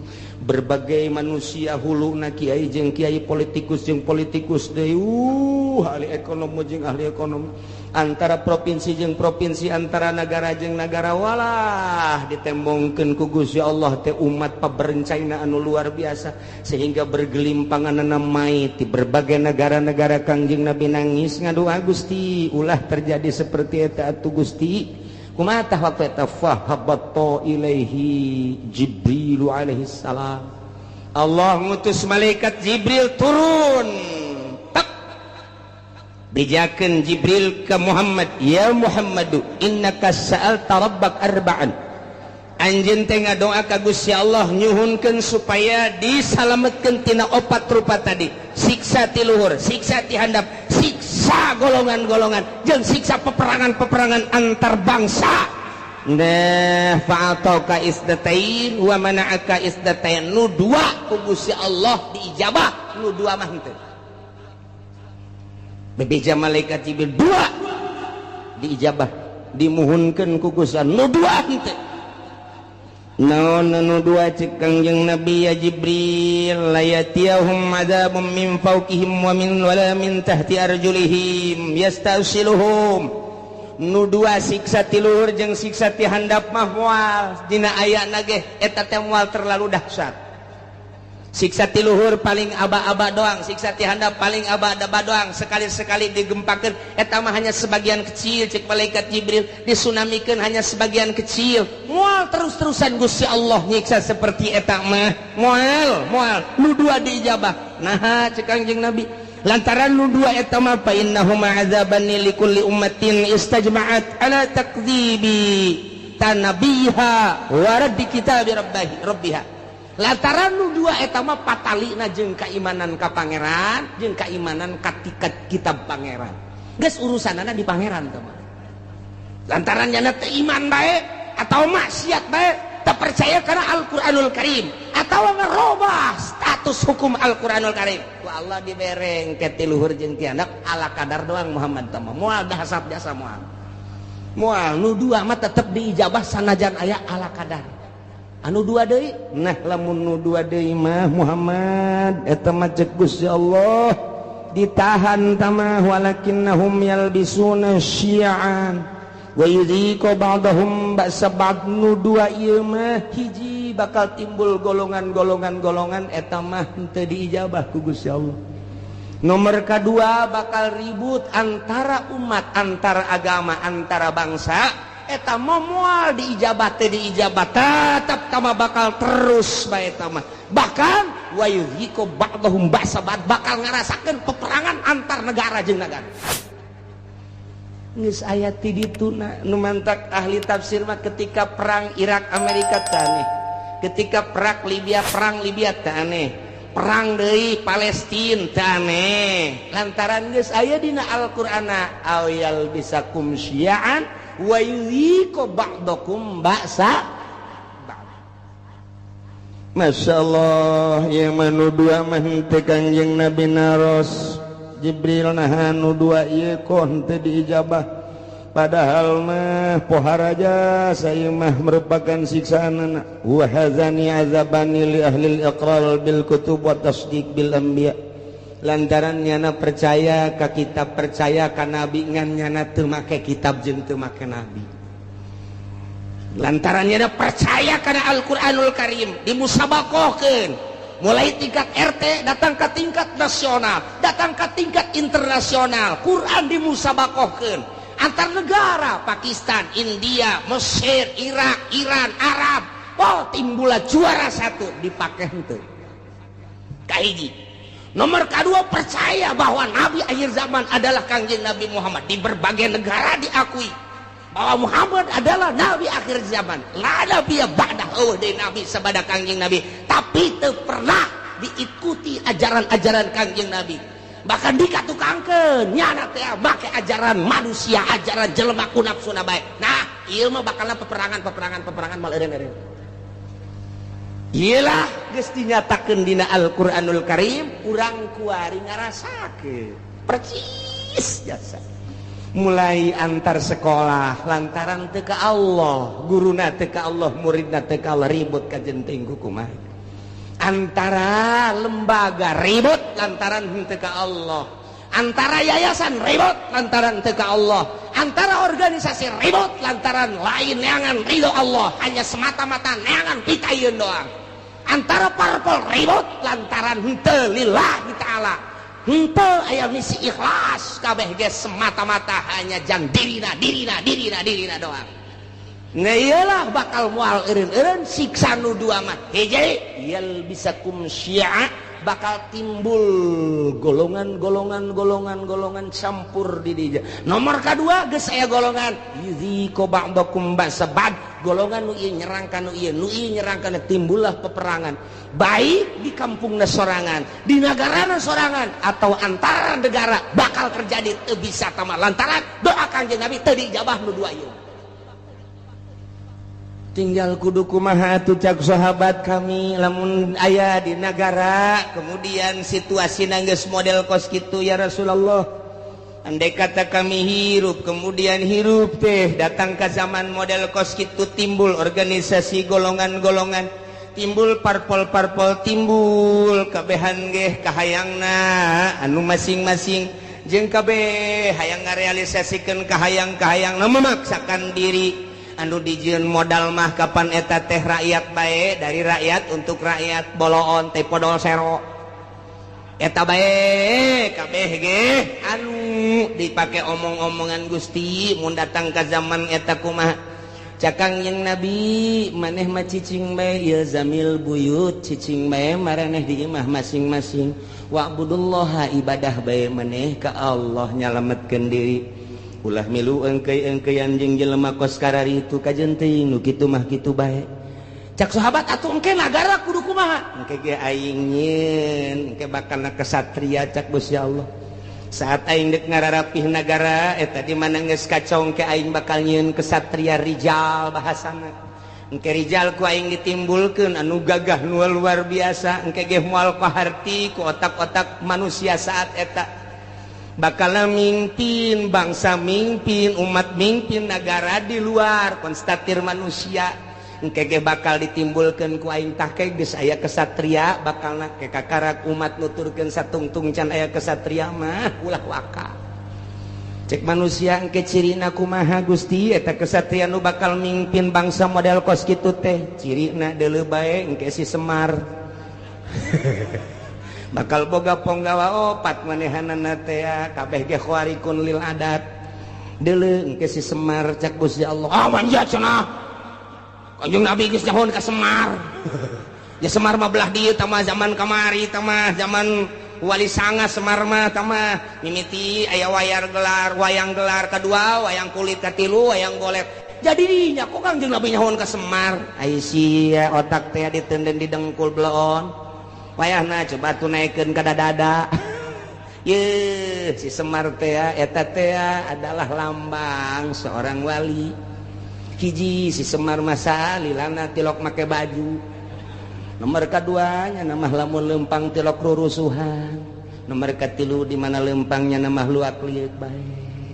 berbagai manusia huluna kiai jeung kiai, politikus jeung politikus deui, ahli ekonomi jeung ahli ekonomi, antara provinsi jeung provinsi, antara negara jeung negara, walah ditembongkeun ku Gusti Allah teh umat paberencaina anu luar biasa sehingga bergelimpanganna mai ti berbagai negara-negara. Kangjeng Nabi nangis ngadoa Gusti ulah terjadi seperti eta atuh Gusti. Kumaha tah waktu eta fahabatta ilaihi Jibril alaihi salam, Allah ngutus malaikat Jibril turun bijakeun Jibril ke Muhammad, ya Muhammadu innaka sa'alta rabbak arba'an, anjeun teh ngadoa ka Gusti Allah nyuhunkeun supaya disalametkeun tina opat rupa tadi, siksa ti luhur, siksa ti handap, siksa golongan-golongan jeung siksa peperangan-peperangan antar bangsa. Nah fa'atauka isdatain wa mana'aka isdatain, nu dua ku Gusti Allah diijabah, nu dua mah henteu. Bebeja malaikat Jibril dua diijabah, dimuhunkeun ku Gusti Allah, nu dua henteu. Naon nu dua cek Kangjeng Nabi, ya Jibril la yatiyahum adzabun min fawqihim wa min wala min tahti arjulihim yastasiluhum. Nu dua siksa ti luhur jeung siksa ti handap mah moal dina ayana ge eta teh moal terlalu dahsyat. Siksa ti luhur paling aba-aba doang, siksa ti handap paling aba-aba doang, sekali-sekali digempakeun eta mah hanya sebagian kecil cek malaikat Jibril, disunamikeun hanya sebagian kecil. Moal terus-terusan Gusti Allah nyiksa seperti eta mah. Moal, moal nu dua diijabah. Naha cek Kangjeng Nabi, lantaran nu dua eta mah fa innahuma azabani likulli ummatin istajma'at ala takdzibi tanabiha wa raddi kitabi rabbiha. Lantaran nu dua eta mah patalina jeung keimanan ka pangeran jeung keimanan ka kitab pangeran. Geus urusanana di pangeran teh mah. Lantaran nyana teu iman bae atau maksiat bae, teu percaya kana Al-Qur'anul Karim atau ngerobah status hukum Al-Qur'anul Karim. Ku Allah dibereng ke ti luhur jeung ti handap ala kadar doang Muhammad teh mah. Moal dahasat jasa moal. Moal nu dua mah tetep diijabah sanajan aya ala kadar. Anu dua deui, nah lamun nu dua deui mah Muhammad eta mah cek Gusti Allah ditahan tamah walakinnahum yalbisuna syi'an wa yudhiqu ba'dahum ba'sa ba'd. Nu dua ieu mah hiji bakal timbul golongan-golongan-golongan eta mah henteu diijabah ku Gusti Allah. Nomor kedua bakal ribut antara umat, antara agama, antara bangsa. Eta mah moal diijabah teh diijabah, tetap tama bakal terus bae eta mah. Bahkan wa yudhiqu ba'dahum ba'sa ba'd, bakal ngarasakeun peperangan antar negara jeung negara. Geus aya ti dituna nu mantak ahli tafsir mah ketika perang Irak Amerika teh aneh, ketika perang Libya teh aneh, perang deui Palestina teh aneh. Lantaran geus aya dina Al-Qur'ana aw yalbisakum syi'an wa yudhiqu ba'dakum ba'sa ba'd. Masya Allah, yang manu dua mah henteu Kangjeng Nabi naros Jibril naha nu dua ieu kok henteu diijabah, padahal mah poharaja saya mah merupakan siksaanana. Wa hadzani azabani li ahli al-iqrar bil kutub wa tasdiq bil anbiya. Lantaran nyana percaya ka kitab, percaya ka nabi, ngan nyana teu make kitab jeung teu make nabi. Lantaran nyana percaya kana Al-Qur'anul Karim dimusabakohkeun mulai tingkat RT datang ke tingkat nasional, datang ke tingkat internasional. Quran dimusabakohkeun antar negara, Pakistan, India, Mesir, Irak, Iran, Arab. Oh, timbula juara satu dipake henteu. Kahiji. Nomor kedua percaya bahwa nabi akhir zaman adalah Kangjeng Nabi Muhammad. Di berbagai negara diakui bahwa Muhammad adalah nabi akhir zaman. La nabiyya ba'dahu, eueuh deui nabi sabada Kangjeng Nabi, tapi teu pernah diikuti ajaran-ajaran Kangjeng Nabi. Bahkan dikatukangkeun nyana teh make ajaran manusia, ajaran jelema ku nafsuna bae. Nah, ieu mah bakalna peperangan mal eureun-eureun. Iyalah geus dinyatakeun dina Al-Qur'anul Karim, urang kuari ngarasakeun percis jasa. Mulai antar sekolah lantaran teu ka Allah, guruna teu ka Allah, muridna teu ka Allah, ribut ka jenting kumaha. Antara lembaga ribut lantaran henteu ka Allah, antara yayasan ribut lantaran teu ka Allah, antara organisasi ribut lantaran lain neangan ridho Allah, hanya semata-mata neangan pitayeun doang. Antara parpol ribut lantaran henteu lillahi ta'ala, henteu aya misi ikhlas, kabeh ge semata-mata hanya jang dirina dirina dirina dirina doang. Nah iyalah bakal moal eureun-eureun siksa nu dua mah hiji yalbisakum syi'a, bakal timbul golongan-golongan-golongan-golongan campur di dinya. Nomor kedua geus aya golongan yudhiqu ba'dakum ba'sa ba'd, golongan nu ieu nyerang ka nu ieu, nu ieu nyerang ka nu, timbullah peperangan baik di kampungna sorangan, di nagarana sorangan, atau antara negara bakal terjadi teu bisa tama lantaran doa Kangjeng Nabi teu diijabah nu dua ieu. Tinggal kudu kumaha atuh cak sahabat kami lamun aya di nagara kemudian situasi geus model kos kitu ya Rasulullah. Andai kata kami hirup kemudian hirup teh datang ke zaman model kos kitu timbul organisasi golongan-golongan, timbul parpol-parpol, timbul kabehan geh kahayangna anu masing-masing jeung kabeh hayang ngarealisasikeun kahayang-kahayangna memaksakan diri anu dijieun modal mah kapan eta teh rakyat bae dari rakyat untuk rakyat boloon teh podol sero eta bae kabeh ge anu dipake omong-omongan Gusti mun datang ka zaman eta kumaha cak Kangjeng Nabi maneh mah cicing bae ilzamil buyut cicing bae maraneh di imah masing-masing wa'budullaha ibadah bae maneh ka Allah nyalametkeun diri ulah milu engkei-engkeian jeung jelema kos kararitu kajen teuing nu kitu mah kitu bae cak sahabat atuh engke nagara kudu kumaha engke ge aing nyieun engke bakalna kesatria cak Gusti Allah saat aing deuk ngararapih nagara eta di mana geus kacong ke aing bakal nyieun kesatria rijal bahasana engke rijal ku aing ditimbulkeun anu gagah nu luar biasa engke ge moal kaharti ku otak-otak manusia saat eta bakal mimpin bangsa mimpin umat mimpin nagara di luar konstatir manusia engke ge bakal ditimbulkeun ku aing tah ke geus aya kesatria bakalna ke kakarak umat nuturkeun satungtung can aya kesatria mah ulah waka cek manusia engke cirina kumaha Gusti eta kesatria nu bakal mimpin bangsa model kos kitu teh cirina deuleu bae engke si Semar bakal boga ponggawa opat manehanana teh kabeh ge khawarikun lil adat deuleu engke si Semar cak Gusti Allah ah manja cenah Kanjeng Nabi geus nyahoan ka Semar ya Semar mah belah dieu tah mah zaman kamari tah mah zaman Wali Sanga Semar mah tah mah mimiti aya wayar gelar wayang gelar kadua wayang kulit katilu wayang golet jadi nya kok Kanjeng Nabi nyahoan ka Semar ai sia otak teh ditenden di dengkul bleon wayahna coba tuh naikkeun ka dada. Ye si Semar teh eta teh adalah lambang seorang wali. Hiji si Semar masa lilana tilok make baju. Nomor kaduanya namah lamun lempang tilok rurusuhan. Nomor katilu di mana lempangnya namah luak liuk bae.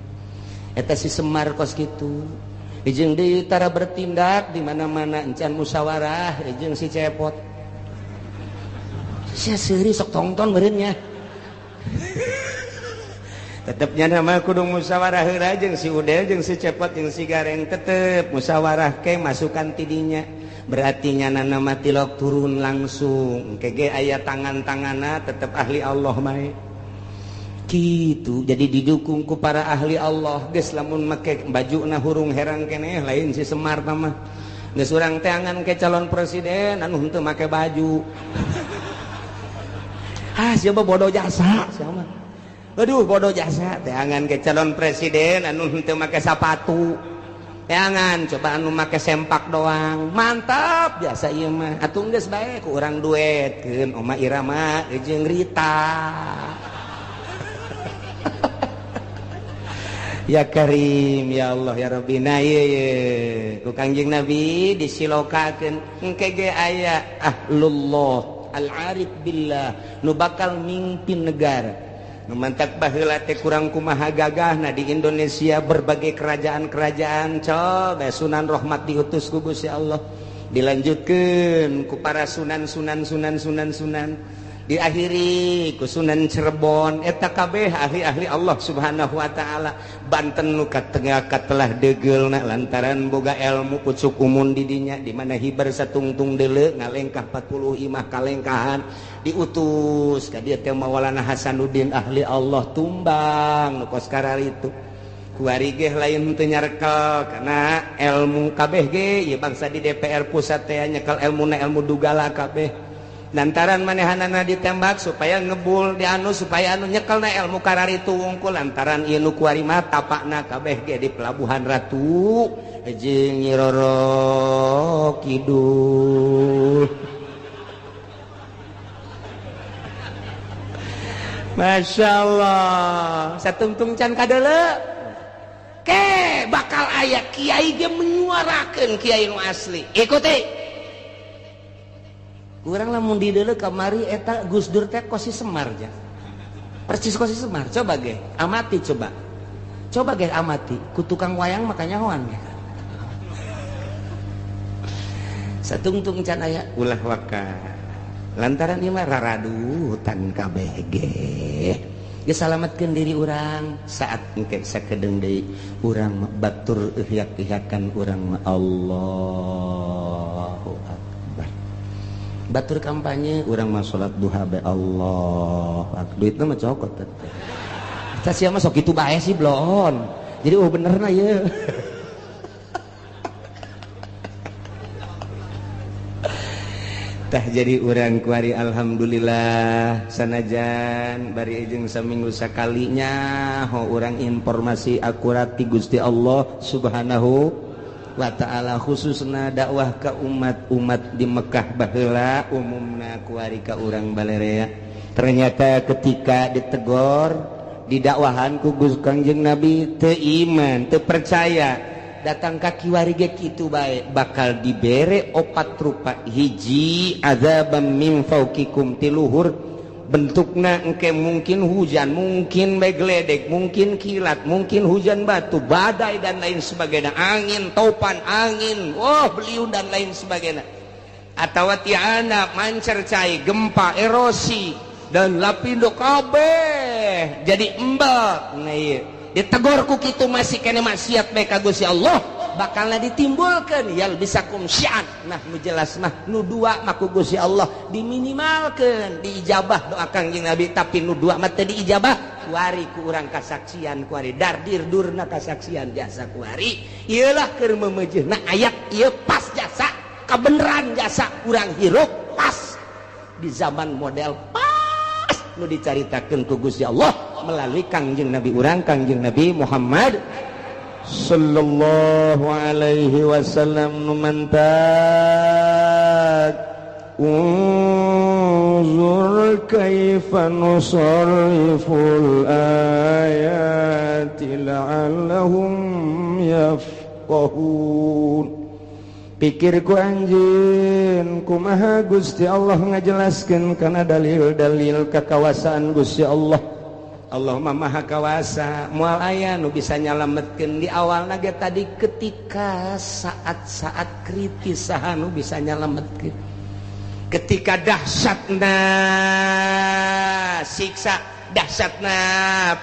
Eta si Semar kos kitu. Jeung deui tara bertindak di mana-mana encan musyawarah jeung si Cepot. Sia seuri sok tongton meureun nya. Tetepnya nama kudu musyawarah heula jeung si Udel jeung si Cepot jeung si Gareng tetep musyawarah ke masukan tidinya. Berarti nyana nama tilok turun langsung. Engke ge aya tangan-tanganna tetep ahli Allah bae. Kitu jadi didukung ku para ahli Allah geus lamun make bajuna hurung herang keneh lain si Semar mah. Geus urang teangan ke calon presiden anu henteu make baju. Ah siapa bodoh jasa siapa. Aduh bodoh jasa teangan ke calon presiden anu henteu make sapatu. Teangan coba anu make sempak doang. Mantap biasa ieu mah. Atuh geus bae ku urang duetkeun Oma Irama jeung Rita. Ya Karim ya Allah ya Rabbi na ieu ye ku Kangjeng Nabi disilokakeun engke ge aya ahlullah al-arif billah nu bakal mimpin negara. Nu mantak baheula teh kurang kumaha gagahna di Indonesia berbagai kerajaan-kerajaan coba Sunan Rahmat diutus ku Gusti Allah dilanjutkeun ku para sunan sunan sunan sunan sunan diakhiri ku Sunan Cirebon eta kabeh ahli-ahli Allah Subhanahu wa taala. Banten nu katengah katelah deugeulna lantaran boga ilmu pucuk umun di dinya di mana hibar satungtung deuleu ngalengkah 40 imah kalengkahan diutus ka dieu teh Maulana Hasanuddin ahli Allah tumbang nu kos kararitu kuari ge lain teu nyarekel kana ilmu kabeh ge ieu bangsa di DPR pusat teh nyekel ilmuna ilmu dugala kabeh lantaran manehanana ditembak supaya ngebul di anu supaya anu nyekelna ilmu kararitu wungkul lantaran ieu nu kuari mah tapakna kabeh ge di Pelabuhan Ratu jeung Nyi Roro Kidul. Masya Allah satungtung can kadeuleu ke Engke bakal aya kiai ge menyuarakeun kiai nu asli. Ikuti. Urang lamun di deuleu kamari eta Gus Dur teh kosi Semar ja. Persis kosi Semar. Coba ge, amati coba. Coba ge amati, ku tukang wayang makanya hoan ge. Satungtung can aya ulah waka. Lantaran ieu mah raradutan kabeh ge. Geus salametkeun diri urang saat engke sakedeung deui urang batur ihyak-ihyakan urang mah Allahu Akbar. Batur kampanye urang mah salat duha bae Allah. Duitna mah cokot teh. Eta sia mah sok kitu bae sih bloon. Jadi oh benerna ieu. Tah jadi urang kuari alhamdulillah sanajan bari jeung saminggu sakalinya ho urang informasi akurat ti Gusti Allah Subhanahu wa ta'ala, khususna dakwah ka umat-umat di Mekah baheula umumna kuari ka urang balerea. Ternyata ketika ditegor didakwahan ku Gusti Kangjeng Nabi teu iman teu percaya, datang ka kiwari ge kitu bae bakal dibere opat rupa. Hiji azabam min fauqikum, tiluhur bentukna engke mungkin hujan, mungkin bae geledek, mungkin kilat, mungkin hujan batu, badai dan lain sebagainya, angin topan, angin oh beliung dan lain sebagainya, atawa tiana mancer cai, gempa, erosi dan lapindo kabeh jadi embek. Nah ieu ditegor ku kitu masih kene maksiat bae ka Gusti Allah bakalna ditimbulkeun yal bisakum syi'an. Nah nu jelas mah nu dua mah ku Gusti Allah diminimalkeun diijabah doa Kangjeng Nabi, tapi nu dua mah teu diijabah kuari ku urang kasaksian kuari dardir durna kasaksian jasa kuari ieulah keur memejeuna ayat ieu pas jasa kabeneran jasa urang hirup pas di zaman model pas nu dicaritakeun ku Gusti Allah melalui Kangjeng Nabi urang Kangjeng Nabi Muhammad sallallahu alaihi wasallam. Nu mantak unzur kaifa nusarriful ayati la'allahum yafqahun. Pikirku anjeun kumaha Gusti Allah ngajelaskeun kana dalil-dalil kakawasaan Gusti Allah. Allah mah maha kawasa, moal aya nu bisa nyalametkeun di awalna ge tadi ketika saat-saat kritis saha nu bisa nyalametkeun. Ketika dahsyatna siksa, dahsyatna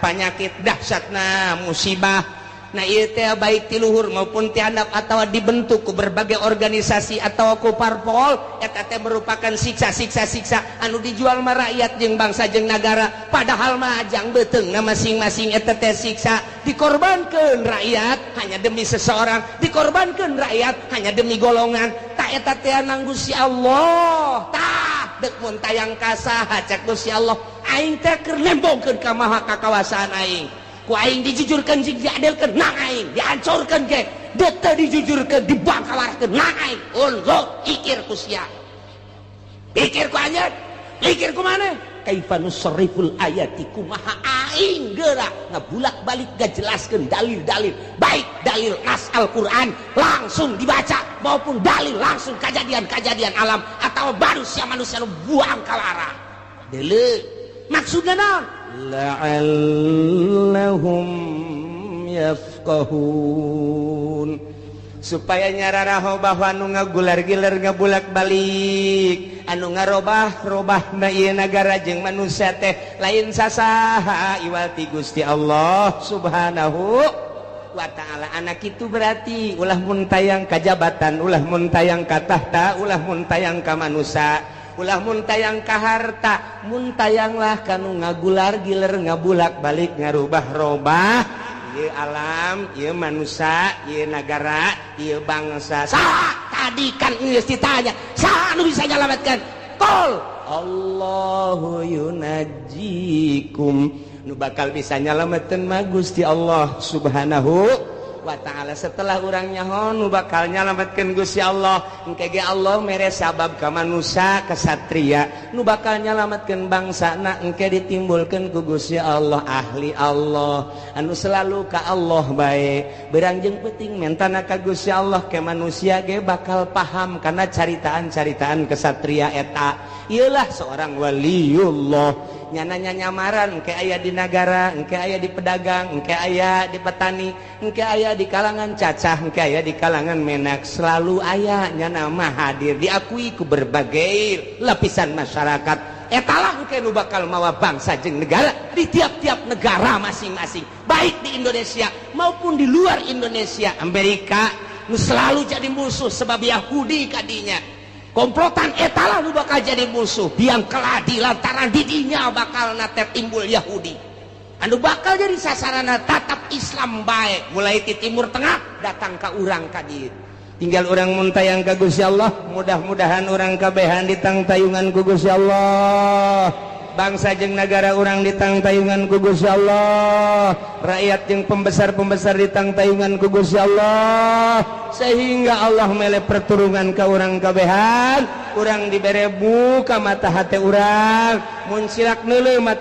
panyakit, dahsyatna musibah. Nah ieu teh baik ti luhur maupun ti handap atawa dibentuk ku berbagai organisasi atau ku parpol, eta teh merupakan siksa-siksa-siksa anu dijual mah rakyat jeung bangsa jeung nagara, padahal mah jang beuteungna masing-masing eta teh siksa dikorbankeun rakyat hanya demi seseorang, dikorbankeun rakyat hanya demi golongan. Tak eta teh nang Gusti Allah. Tah deuk mun tayang ka saha cek Gusti Allah, aing teh keur nembongkeun ka maha kakawasaan aing. Ku aing dijujurkeun jeung diadilkeun nang aing, dihancurkeun ge deuk teu dijujurkeun dibangkawarkeun nang aing. Unzur ikir ku sia, pikir ku anjeun, pikir ku maneh. Kaifa nusarriful ayati, kumaha aing geura ngabulak-balik ngajelaskeun dalil-dalil, baik dalil nas Al-Qur'an langsung dibaca maupun dalil langsung kejadian-kejadian alam atau manusia-manusia nu buang kalara. Deuleu maksudna naon? La'allahum yafqahun, supaya nyararaho bahwa nu ngagular-giler ngabulak-balik anu ngarobah-robahna ieu nagara jeung manusia teh lain sasaha iwal ti Gusti Allah Subhanahu wa ta'ala. Anak itu berarti ulah mun tayang ka jabatan, ulah mun tayang ka tahta, ulah mun tayang ka manusia, ulah mun tayang ka harta, mun tayanglah kanu ngagular giler ngabulak balik ngarubah-robah ieu alam, ieu manusia, ieu nagara, ieu bangsa. Saha tadi kan geus ditanya, saha nu bisa nyalametkeun? Qul Allahu yunajjikum, nu bakal bisa nyalametkeun mah Gusti Allah Subhanahu wa ta'ala. Setelah urang nyaho nu bakal nyalametkeun Gusti Allah, engke ge Allah mere sabab ka manusia kesatria nu bakal nyalametkeun bangsana, engke ditimbulkeun ku Gusti Allah ahli Allah anu selalu ka Allah bae. Berang jeung peuting mentana ka Gusti Allah ke manusia ge bakal paham karena caritaan-caritaan kesatria eta. Iyalah seorang waliullah, nyananya nyamaran engke aya di nagara, engke aya di pedagang, engke aya di petani, engke aya di kalangan cacah, engke aya di kalangan menak, selalu aya nyana mah hadir diakui ku berbagai lapisan masyarakat. Etalah engke nu bakal mawa bangsa jeung negara di tiap-tiap negara masing-masing, baik di Indonesia maupun di luar Indonesia. Amerika nu selalu jadi musuh sebab Yahudi kadinya komplotan, etalah nu bakal jadi musuh biang keladi lantaran didinya bakal nate timbul Yahudi anu bakal jadi sasarana tatap Islam bae, mulai di Timur Tengah datang ke urang ka dieu. Tinggal urang muntayang ka Gusti Allah, mudah-mudahan urang kabehan ditangtayungan ku Gusti Allah, bangsa jeung nagara urang ditangtayungan ku Gusti Allah, rakyat jeung pembesar-pembesar ditangtayungan ku Gusti Allah, sehingga Allah mele perturungan ka urang kabehan, urang dibere buka mata hati urang, mun silak neuleuh mata